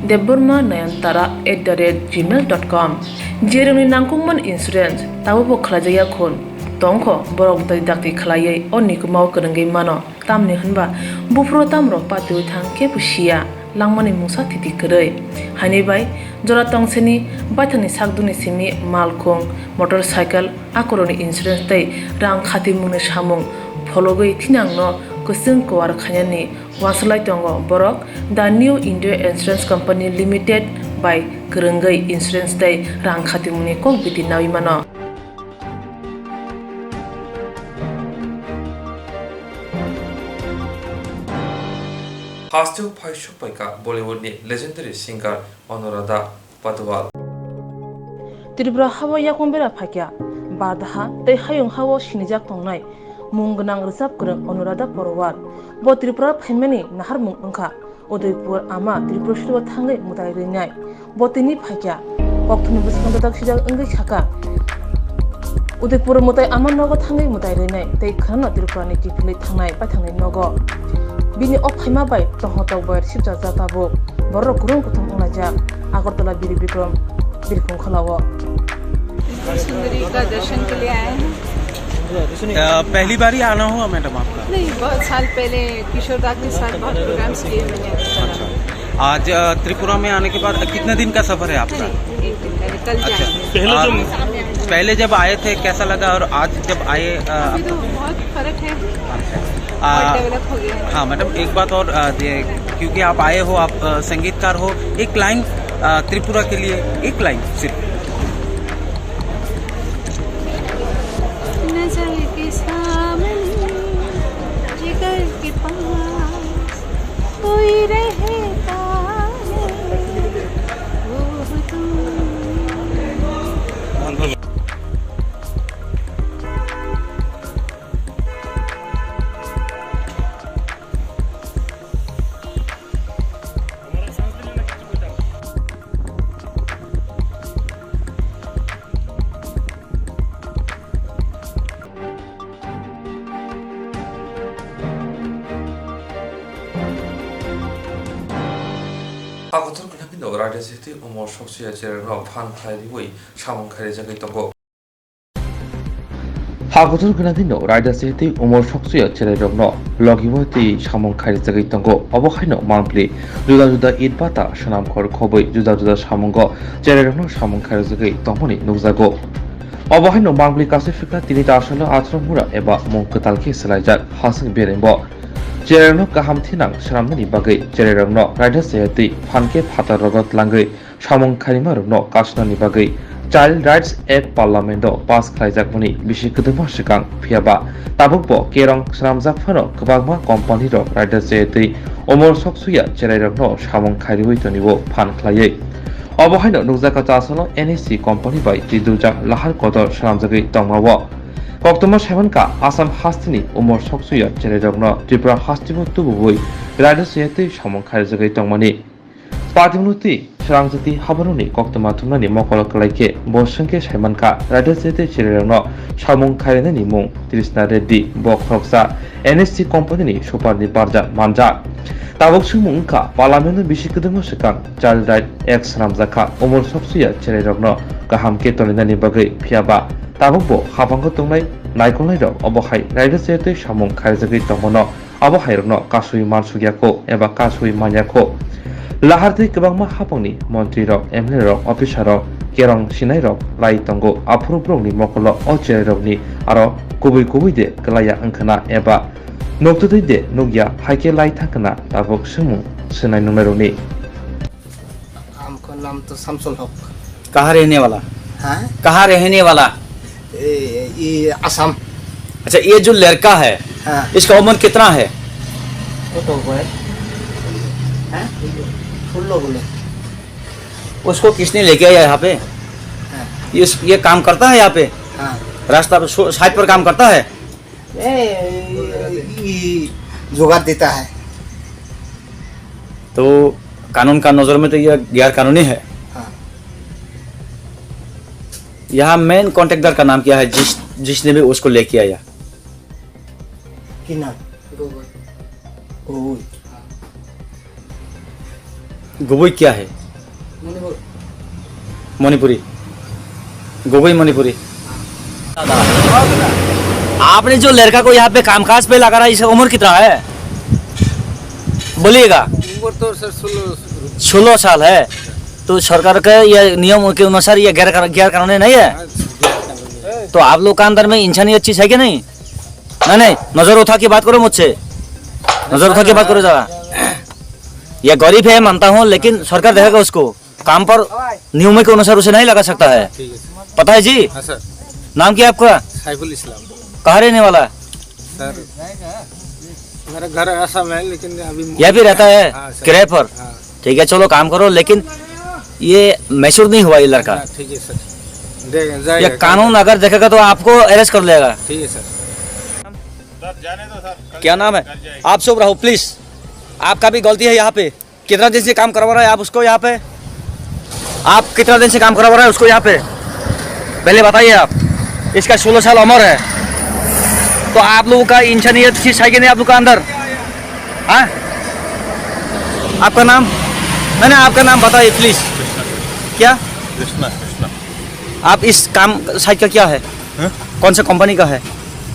debbarma nayantara at the rate gmail dot com. Jerokni nangkukmani insurance tabukbo khlaijakya khun tongkho, borok dakti dakti khlaiwi o nikumao kwrwngwi mano. Tamni hwnba buphuru tamrok patiwi thang kebo siya, langmani mungsa thiti kwrwi. Haini bai jora tongseni baithangni sakdukni simi malkhung, motorcycle, akorokni insurance tei rang khatimungni samung phologwi thinangno kwchwng kuar khainani uansuk lai tongo borok The New India Insurance Company Limited bai kwrwngwi insurance tei rang khatimungni kok biti naui mano. Hasteo phai sokpaikha Bollywood ni legendary singer Anuradha Padwal. Tripura hao yakung bera phaikha, bardaha tei hayung hao sinijak tongnai mung gwnang rwchap kwrwng Anuradha Porwar. Bo Tripura phaimani naharmung wngkha. Udaipur ama Tripura suri o thangwi mwtai rwinai. Bo tini phaikha. Kokthumni bwskango dadak sijak wngwi sakha. Udaipur mwtai ama nogo thangwi mwtai rwinai tei khwnano Tripura ni kiphilwi thangnai baithangni nogo. Bini o phaima bai tongthok bai sipjak jak tabuk. Borok kwrwng kuthum wnglaijak. Agartala Biri Bikram Birkhung kholao. Tripura सुंदरी का दर्शन के लिए आए हैं। अ, पहली बार ही आना हुआ मैडम आपका? नहीं, बहुत साल पहले किशोर दा के साथ बहुत प्रोग्राम्स किए मैंने। अच्छा। आज, अ, त्रिपुरा में आने के बाद कितने दिन का सफर है आपका? नहीं, एक दिन का, कल अच्छा। जाएंगे। पहले आ, जो पहले जब आए थे कैसा लगा और आज जब आए, अ, अभी तो बहुत फर्क है। अच्छा। आ, बहुत डेवलप हो गया है। हाँ मैडम, एक बात और, आ, ये, क्योंकि आप आए हो, आप, आ, संगीतकार हो, एक लाइन, आ, त्रिपुरा के लिए एक लाइन सिर्फ। नजर के सामने, जिगर के पास, कोई रहता है, वो तू। Akotor khwnaphinno raida sitwi omo soksuya chererno phan khlai riwi samung kharijagwi tongo. Hakotor khwnaphinno raida sitwi omo soksuya chererokno logibo twi samung kharijagwi tongo. Obo haino mangpli juda juda it bata swnam khor khobwi juda juda samungo chererokno samung kharijagwi tongmani nukjago. Obo haino mangpli kaisa phikla tini ta salo atharo mura eba mung kwtal khe swlaijak hasing berengbo. Chererokno kaham thinang swnamnani bagwi chererokno raida chaya twi phan khe phatar rogo tlangwi samung khairimarokno kasnani bagwi Child Rights Act Parliament-o pass khlaijakmani bisi kwdwma swkang, phiyaba tabukbo kerong swnamjak phano kwbangma company-rok raida chaya twi omo soksuya cherairokno samung khairiwi tonwi phan khlaiwi. Obo haino nukjakha chasalo N S C company bai twi dujak lahar kotor swnamjagwi tongmao. Koktwma saimankha Assam hasteni umor soksuya cherairokno Tripura hasteo tubuwi raida chaya twi samung kharijagwi tongmani. Patimulti srangjati habarokni koktwma thumnani mokolo kwlai khe bo swngkhe saimankha raida chaya twi cherairokno samung kharinani mung Trishna Reddy, bo khoroksa N S C company-ni superni barja manjak. Tabuk swngmung wngkha, Parliament-o bisi kwdwma swkang Child Right Act swnamjakha, umor soksuya cherairokno kaham khe toninani bagwi, phiyaba tabukbo habango tongnai naikolnairok obo hai raida chaya twi samung kharijagwi tongmano abo hairokno kasui mansukya kho eba kasui manya kho. Lahar tei kwbangma hapangni montrirok, M L A rok, officer rok, kerong sinairok lai tongo, aphuru borokni mokolo o cherairokni aro kubui kubui de kwlaiya wngkhwna eba nukjagwi de nukya, haikhe lai thangkhwna tabuk swngmung swnai nungnairokni. हमको नाम तो शमसुल हक। कहाँ रहने वाला? हाँ? कहाँ रहने वाला? ए, ये आसाम। अच्छा, ये जो लड़का है, हाँ। इसका उम्र कितना है? কত হবে? হ্যাঁ? ষোলো বলে। उसको किसने लेके आया यहाँ पे? हाँ। ये, ये काम करता है यहाँ पे? हाँ। रास्ता पे सो-, साइड पर काम करता है? ए, ये जुगाड़ देता है। तो कानून का नज़र में तो ये गैर कानूनी है। हाँ। यहाँ मेन कॉन्ट्रैक्टर का नाम क्या है, जिस, जिसने भी उसको लेके आया? কি নাম? গগৈ। গগৈ। गगৈ क्या है? মণিপুর। मणिपुरी। गगৈ मणिपुरी। आपने जो लड़का को यहाँ पे कामकाज पे लगा रहा है, इसका उम्र कितना है? बोलिएगा। उम्र तो सर सोलह। सोलह साल है, तो सरकार के ये नियम के अनुसार ये गैर कानून, गैर कानूनी नहीं है? हाँ, गैर कानूनी है। तो आप लोग का अंदर में इंसानियत चीज है कि नहीं? नहीं, नहीं, नजर उठा के बात करो मुझसे, नजर उठा के बात करो जरा। ये गरीब है, मानता हूँ, लेकिन सरकार देखेगा उसको। काम पर नियमों के अनुसार उसे नहीं लगा सकता है। ठीक है सर। पता है जी? हाँ सर। नाम क्या है आपका? सैफुल इस्लाम। कहाँ रहने वाला है? सर, मेरा घर आसाम है, लेकिन अभी यहाँ भी रहता है? हाँ सर। किराए पर? हाँ। ठीक है, चलो काम करो, लेकिन ये मैच्योर नहीं हुआ ये लड़का। हाँ, ठीक है सर। देख, जाएगा, ये कानून अगर देखेगा तो आपको अरेस्ट कर लेगा। ठीक है सर। क्या नाम है? आप चुप रहो प्लीज। आपका भी गलती है यहाँ पे। कितना दिन से काम करवा रहा है आप उसको यहाँ पे? आप कितना दिन से काम करवा रहा है उसको यहाँ पे? पहले बताइए आप। इसका सोलह साल उम्र है, तो आप लोगों का इंसानियत चीज है कि नहीं आप लोग का अंदर? हाँ, आपका नाम? नहीं नहीं, आपका नाम बताइए प्लीज। क्या? कृष्णा। कृष्णा। आप इस काम साइट का क्या है? हाँ? कौन सा कंपनी का है?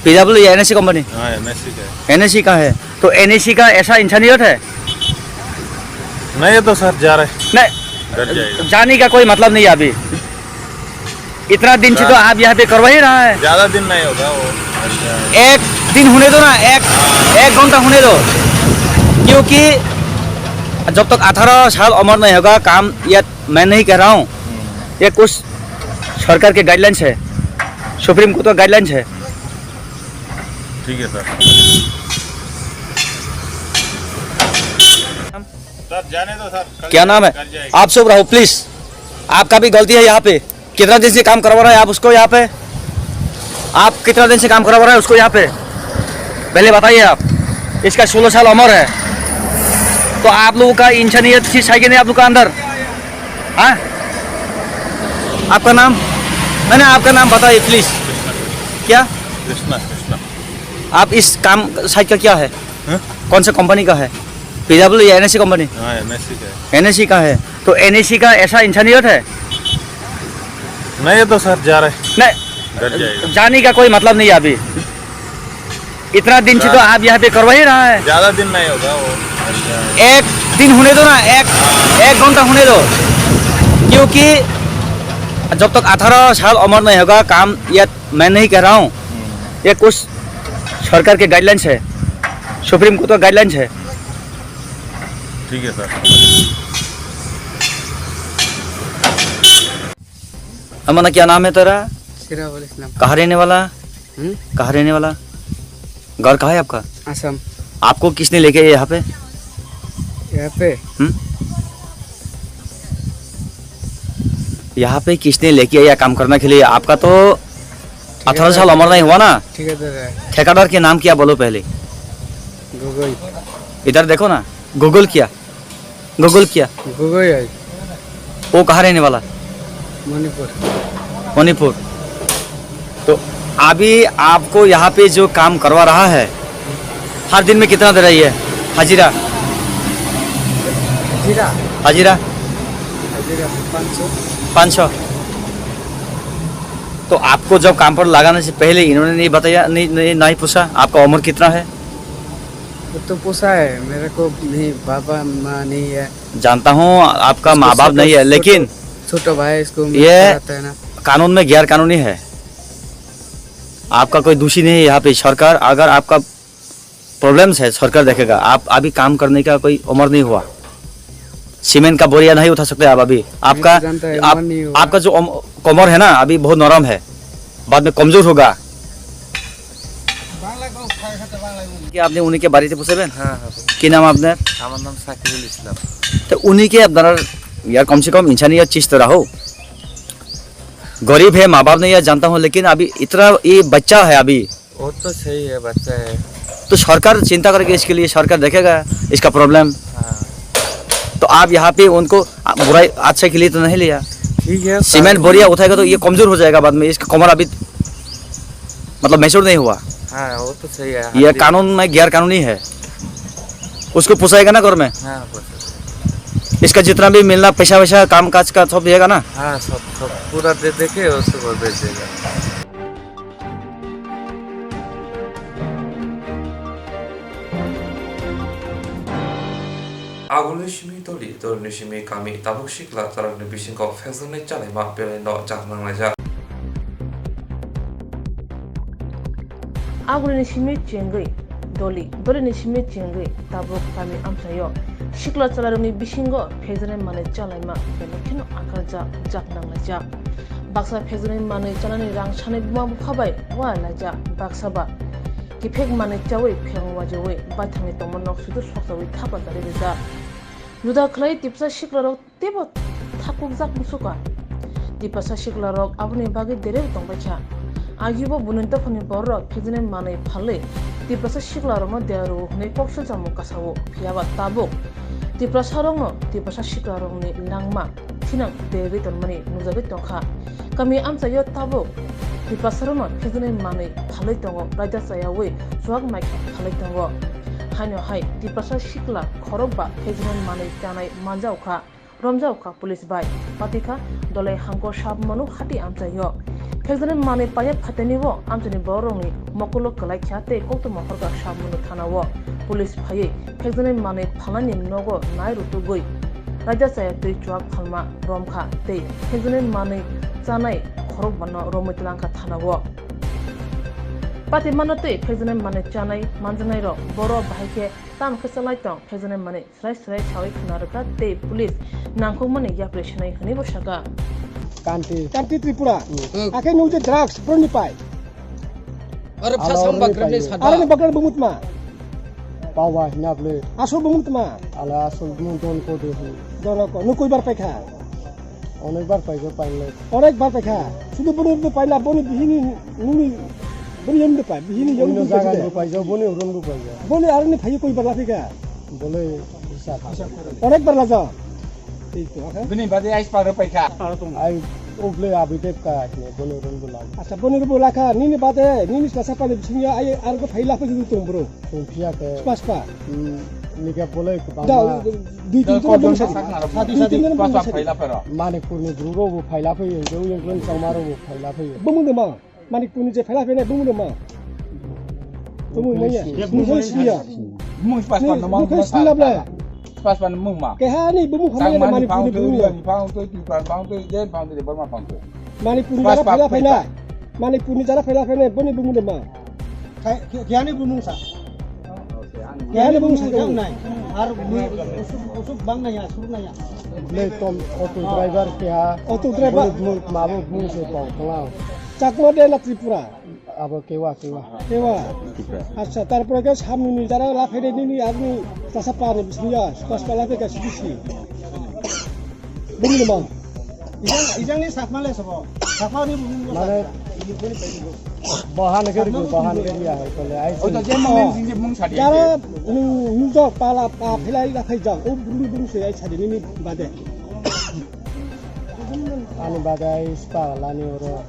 पीडब्ल्यू या एनएससी कंपनी? हाँ, एनएससी का है। एनएससी का है, तो एनएससी का ऐसा इंसानियत है? नहीं, ये तो सर जा रहे हैं। नहीं, घर जाएगा। जाने का कोई मतलब नहीं है अभी। इतना दिन से तो आप यहाँ पे करवा ही रहा है। ज्यादा दिन नहीं होगा वो। एक दिन होने दो ना, एक, एक घंटा होने दो, क्योंकि जब तक अठारह साल उम्र नहीं होगा, काम, ये मैं नहीं कह रहा हूँ, ये कुछ सरकार के गाइडलाइंस है, सुप्रीम कोर्ट का गाइडलाइंस है। ठीक है सर। सर, जाने दो सर, कल क्या नाम है? कल जाएगा। आप चुप रहो प्लीज, आपका भी गलती है यहाँ पे। कितना दिन से काम करवा रहा है आप उसको यहाँ पे? आप कितना दिन से काम करवा रहा है उसको यहाँ पे? पहले बताइए आप। इसका सोलह साल उम्र है, तो आप लोगों का इंसानियत चीज है कि नहीं आप लोग का अंदर? हाँ? आपका नाम? नहीं नहीं, आपका नाम बताइए प्लीज। क्या? कृष्णा। कृष्णा। आप इस काम साइट का क्या है? हाँ? कौन सा कंपनी का है? पीडब्ल्यू या एनएससी कंपनी? हाँ, एनएससी का है। एनएससी का है, तो एनएससी का ऐसा इंसानियत है? नहीं, ये तो सर जा रहे हैं। नहीं, घर जाएगा। जाने का कोई मतलब नहीं है अभी। इतना दिन से तो आप यहाँ पे करवा ही रहा है। ज्यादा दिन नहीं होगा वो। एक दिन होने दो ना, एक, एक घंटा होने दो, क्योंकि जब तक अठारह साल उम्र नहीं होगा, काम, ये मैं नहीं कह रहा हूँ, ये कुछ सरकार के गाइडलाइंस है, सुप्रीम कोर्ट का गाइडलाइंस है। ठीक है सर। अमना, क्या नाम है तेरा? सिराजुल इस्लाम। कहाँ रहने वाला? हम्म? कहाँ रहने वाला? घर कहाँ है आपका? असम। आपको किसने लेके आया यहाँ पे? यहाँ पे? हम्म? यहाँ पे किसने लेके आया काम करने के लिए? आपका तो अठारह साल उम्र नहीं हुआ ना? ठीक है दादा। ठेकेदार के नाम क्या बोलो पहले? गगोई। इधर देखो ना, गूगल किया? गूगल किया? गगोई है। वो कहाँ रहने वाला? मणिपुर। मणिपुर। तो अभी आपको यहाँ पे जो काम करवा रहा है, हर दिन में कितना दे रही है हाजिरा? हाजिरा? हाजिरा? हाजिरा पाँच सौ। पाँच सौ। तो आपको जब काम पर लगाने से पहले इन्होंने नहीं बताया, नहीं, नहीं, नहीं पूछा आपका उम्र कितना है? वो तो पूछा है, मेरे को नहीं, बाबा माँ नहीं है। जानता हूँ आपका माँ बाप नहीं है, लेकिन छोटा भाई इसको ये पढ़ाता है ना। कानून में गैर कानूनी है। आपका कोई दोषी नहीं है यहाँ पे। सरकार, अगर आपका प्रॉब्लम्स है, सरकार देखेगा। आप अभी काम करने का कोई उम्र नहीं हुआ। सीमेंट का बोरिया नहीं उठा सकते आप अभी। आपका, जानता है, आप, उम्र नहीं हुआ। आपका जो उम-, कमर है ना, अभी बहुत नरम है, बाद में कमजोर होगा। কি আপনি উনিকে বাড়িতে পৌঁছাবেন? হ্যাঁ, হ্যাঁ। কি নাম আপনার? আমার নাম সাকিরুল ইসলাম। तो उन्हीं के আপনারা यार, कम से कम इंसानियत चीज तो रहो। गरीब है, माँ बाप नहीं है, जानता हूँ, लेकिन अभी इतना ये बच्चा है अभी। वो तो सही है, बच्चा है। तो सरकार चिंता करेगी इसके लिए, सरकार देखेगा इसका प्रॉब्लम। हाँ। तो आप यहाँ पे उनको, आ, बुराई अच्छे के लिए तो नहीं लिया। ठीक है, सीमेंट बोरिया उठाएगा तो ये कमजोर हो जाएगा बाद में, इसका कमर अभी मतलब मैच्योर नहीं हुआ। हाँ, वो तो सही है। ये कानून में गैर कानूनी है, उसको पोसाएगा ना घर में। हाँ, पोसाएगा। इसका जितना भी मिलना पैसा वैसा काम काज का सब दिएगा ना। हाँ, सब, सब पूरा दे देके उसको भेज देगा। Agulni simi doli, dolini simi kami, tabuk sikla chwrairokni bisingo phekjaknai chalaima belaino jak nanglaijak. Agulini simi chengwi doli, dolini simi chengwi tabuk kami amchaio sikla chwrairokni bisingo phekjaknai manwi chalaima belai kheno akarjak, jak nanglaijak. Baksa phekjaknai manwi chanani rang sanai buma bupha bai uanaijak, baksa ba kiphek manwi chawi phirang wajawi baithangni tongma nok sudu sokjawi thapa chari rijak. Juda khlai tipsa siklarok teibo thapukjak musuka. Tiprasa siklarok aboni bagwi derebo tongbaikha. Agibo buini dophani bororok phekjaknai manwi phalwi Tiprasa siklarokno deya rwo hwnwi kok silsamung kasao. Phiyaba tabuk Tiprasarokno Tiprasa siklarokni langma thinang degwi tonmani nukjagwi tongkha. Kami amchaio tabuk Tiprasarokno phekjaknai manwi phalwi tongo, raida chayawi chuak maikha phalwi tongo. Haino hai Tiprasa sikla khorokba phekjaknai manwi chanai manjaokha. Romjaokha police bai. Patikha Dolai Hangko sub manu hati amchaio. Phekjaknai manwi paiya phatenio amchaini bororokni mokulo kwlaikha tei koktwma horkha sub manu thanao. Police phaiwi phekjaknai manwi phalnani nogo nai rutugwi raida chaya twi chuak phalma romkha tei phekjaknai manwi chanai khorokbano romwi twlangkha thanao. Patimano tei phekjaknai manwi chanai manjaknairok boro bahai khe tamo khe chalai tong phekjaknai manwi. Srai srai sawi khna rwkha tei police nangkukmani yapri sinai hwnwi bo sakha. Kanti. Kanti Tripura. Hmm. Akhe nung je drugs, broni pai. Aro Alo, phasam broni bakrani pai. Sada. Aroni bakar bumut ma. Pawa hina ble. Asol bumut ma. Ala asol bumut don ko de. Don ko. Nung koi bar pai kha? Onek bar pai kha, pai le. Onek bar pai kha. Sudu bumut pai la boni bihini nuni boni yem de pai. Bihini yem de pai. Boni uron de pai. Boni aroni phai koi bar la phai kha? Bole, hisab. Onek bar laja. Ei to, akha? Bini bade ais par pai kha. Ai, ogle abi tep ka ne, bole ron bula. Acha, bole ron bula kha, nini bade, nini sasa pale bising ya, ai, ar ko phaila pa gitu tong, bro. Tong phiya ke. Spa, spa. Hmm, ni ke bole ke Da, bangla. Dui tin jon bong sadi. Sadi, sadi. Dui tin jon bong sadi. Phaila pa ro. Manipur ni bru ro bo phaila pa yo, yo, yo, yo, chama ro bo phaila pa yo. Bong de ma. Manik puni je phaila phene bumung ma. Bumung ma ya. Bumung ma ya. Bumung spas pan no ma. Bumung spas pan no ma. Spas pan bumung ma. Ke ha ni bumung khamai na Manik puni bumung. Ni pang to, ti pan pang to, je pang to, de Burma pang to. Manik puni jara phaila phene. Manik puni jara phaila phene boni bumung ma. Ke ha ni bumung sa. Keha ni bumung sajak nai. Ar usuk, usuk bang nai ya, sur nai ya. Ble tom auto driver keha. Auto driver. Bumung, bumung, mabo bumung se pau tongla. Chakma de na Tripura? Abo kewa, kewa. Kewa. Tripura. Acha, tarpore ke samni ni jara la phede nini arni tasa par ni bisniya, pas pala ke kasi bisi. Bumung ma. Ijang, ijang ni sakma le sabo. Sakma ni bumung. Mane, bohan ke ribu, bohan ke riya hai kole, ai. Oi to je mong nen jing je mong sadi. Jara nung, nung jok pala pa philai la khai jang. O bumung bumung se ai sadi ni bade. Ani bade ai spa la ni oro.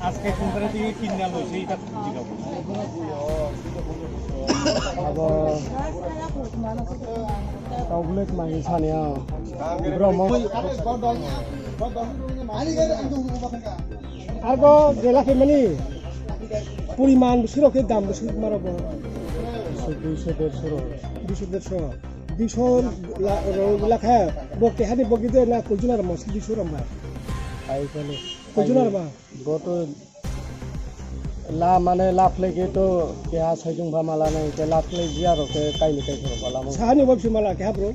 Aske kumpare ti kinna lo sei ta. Abo tablet mai sani ah. Bro, mo. Argo jela family. Puriman bisiro ke dam bisiro maro bo. Duiso, derso ro. Duiso, derso. Duiso la, ro, la kha. Bo ke hani bo gide na kujuna ro mo duiso ro ma. Ai kale. Kujuna ro ma. Bo to la mane la phle ke to keha saijung ba mala nai ke la phle jia ro ke kai ni kai ro bala mo. Sahani web si mala keha bro.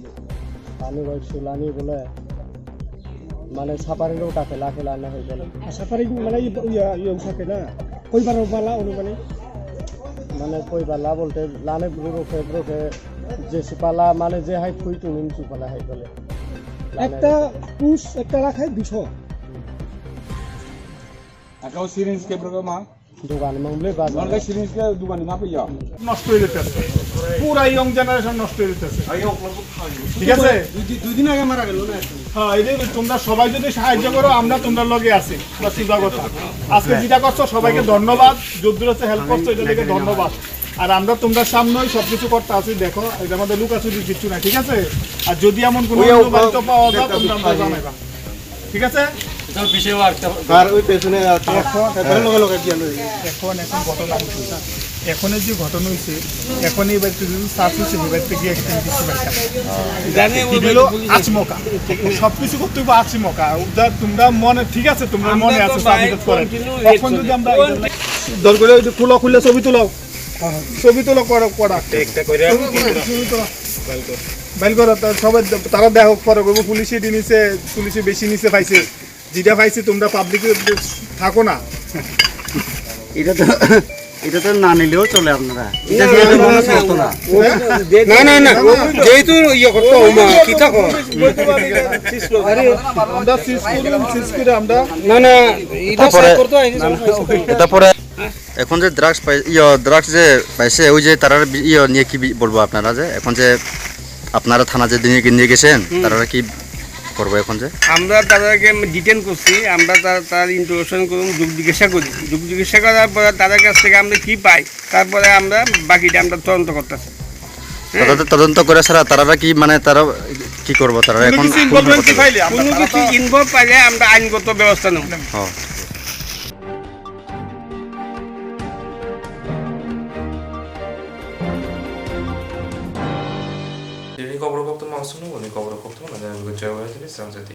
Ani web si lani bole mane sapari ro ka ke la ke la na hai bole. Sapari mane ya ya sa ke na. Koi bar mala unu mane. Mane koi bala bolte lane bro ro ke bro ke je sipala mane je hai phui tu nin chu bala hai bole. Ekta push ekta la khai duiso. Akau syringe ke berapa, Ma? Dogan mang beli bazar. Normal syringe ke dogan ma pe ya? নষ্ট হয়ে যেতেছে, পুরা young generation নষ্ট হয়ে যেতেছে। ঠিক আছে? দুই দিন আগে মারা গেল না? হ্যাঁ, এই যে তোমরা সবাই যদি সাহায্য করো, আমরা তোমরা লগে আছি। বাস, সোজা কথা। আজকে যেটা করছো, সবাইকে ধন্যবাদ। যদ্দূর আছে হেল্প করছো, এটা থেকে ধন্যবাদ। আর আমরা তোমরা সামনেই সবকিছু করতে আছি। দেখো, এটার মধ্যে লুকাচুরি কিচ্ছু নাই, ঠিক আছে? আর যদি এমন কোনো অন্য বাড়িতে পাওয়া যায়, তোমরা আমরা জানাইবা। ঠিক আছে? আর ওই পেছনে আছে। এখন, এখন লগে লগে গিয়া লই। এখন, এখন ঘটনা হইছে। এখন এই যে ঘটনা হইছে, এখন এই বাড়িতে যদি সার্চ হইছে, এই বাড়িতে গিয়ে একটা কিছু বাড়ি খাবে। জানি ও কি বললো? পুলিশ আছে। আচমকা। সবকিছু করতে হইব আচমকা। ওটা তোমরা মনে, ঠিক আছে, তোমরা আমরা মনে তো আছে, ভাই সাবমিট করেন। কন্টিনিউ এখন যদি রিয়েকশন। আমরা দরকার হলে ওই যে খুলো, খুলে ছবি তুলো। ছবি তুলো, কড়া, কড়া। একটা একটা করে। ছবি তুলো, ছবি তুলো। বাইল করো, তা সবাই, তারা দেখো, পরে করবো, পুলিশে দি নিছে, পুলিশে বেশি নিছে, পাইছে। যেটা পাইছে, তোমরা পাবলিকে থাকো না। এটা তো এটা তো না নিলেও চলে আপনারা। এটা না, যেহেতু না, মানুষ না, করতো না। না, না, না। যেহেতু ইয়ে করতো, ওমা, কি থাকো? আরে, আমরা সিজ করুন, সিজ করে আমরা না, না, এটা তারপরে, সাফ করতে হয়নি, না, না, সাফ করতে হয়নি। এটা পরে এখন যে ড্রাগস পাই, ইয়ে, ড্রাগস যে পাইছে, ওই যে তারা বি-, ইয়ে নিয়ে কি বি-, বলবো আপনারা যে এখন যে আপনারা থানা যে নিয়ে, নিয়ে গেছেন, হুম। তারা কি করবো এখন যে? আমরা তাদেরকে ডিটেন করছি, আমরা তার, তার ইন্টারোগেশন করুন, যোগ জিজ্ঞাসা করি। যোগ জিজ্ঞাসা করার পরে তাদের কাছ থেকে আমরা কি পাই, তারপরে আমরা বাকিটা আমরা তদন্ত করতেছি। হ্যাঁ? তদন্ত, তদন্ত করে ছাড়া তারা কি, মানে, তারা কি করবো? তারা কোনো এখন কিছু কোন ইনভলভমেন্ট কি করবো? পাইলে আমরা কোনো তারা কিছু তো ইনভলভ পাইলে আমরা আইনগত ব্যবস্থা নেব। হ্যাঁ। Tini khobor koktwma aswkno, boni khobor koktwma nang jaya wngwi tini srang jati.